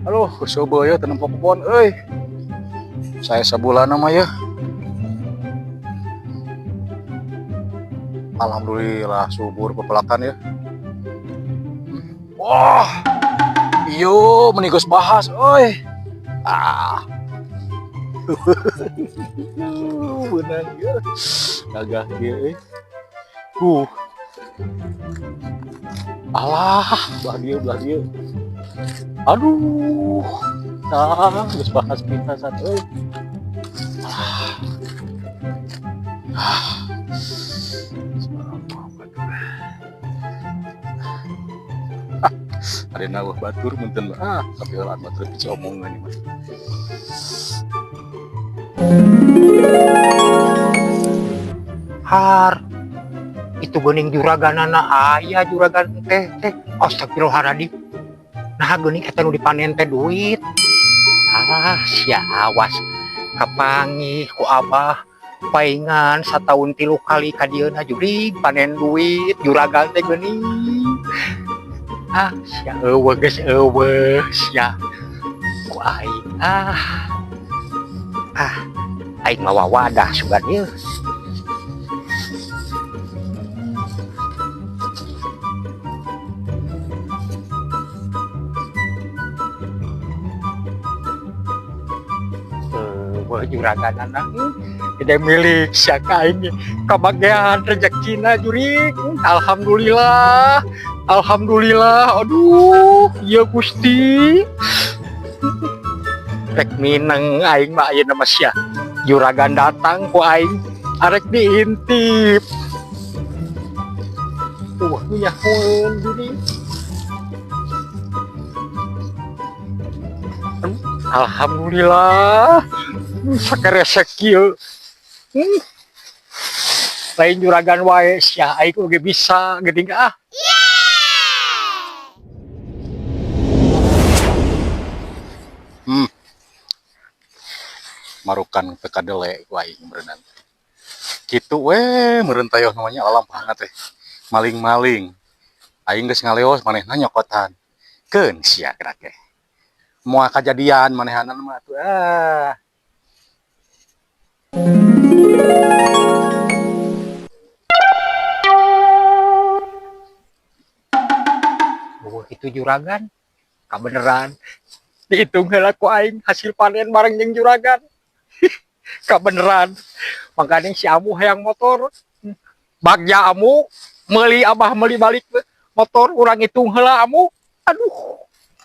Aduh, coba ya teu nempo kebon euy. Saya sabulan mah ya. Alhamdulillah subur pepelakan ya. Wah. Iyo, meni geus bahas euy. Ah. Beunang ya. Gagah kieu euy. Alah, belah dieu, belah dieu. Aduh. Tah, geus bahas pisan euy. Ah. Ada nawah batur menten, ah, tapi heula batur pici omongan ieu mah. Har, itu geuning juraganana, aya juragan teh teh. Astagfirullahaladzim. Nah, geuning eta nu dipanen teh duit. Ah, sia, awas kapanggih ku abah paingan sataun 3 kali ka dieuna jurig panen duit juragan teh geuning. Ah, sia, eueuh geus eueuh sia ku aing. Ah, ah, aing mawa wadah sugan ieu. Eueuh juraganana gede milik sia ka aing, kabagean rezekina jurig. Alhamdulillah, alhamdulillah. Aduh ya Gusti, rek mineng aing mah ayeuna mah sia. Juragan datang ku aing arek diintip. Tuh nyahoeun jurig. Alhamdulillah sakeresek kieu. Lain juragan wae sia, aing oge bisa geuning ah. Marukan teu kadele ku aing meureunnan. Kitu we meureun tayoh namanya lalampahan teh. Maling-maling. Aing geus ngaleos manehna nyokotan. Keun sia gerak ge. Moal kajadian manehanan mah atuh ah. Oh, itu juragan. Kabeneran. Dihitung heula ku aing hasil panen bareng jeung juragan. Kabeneran. Makanya si Amu hayang motor. Bagja Amu meuli, abah meuli balik motor, urang hitung heula Amu. Aduh.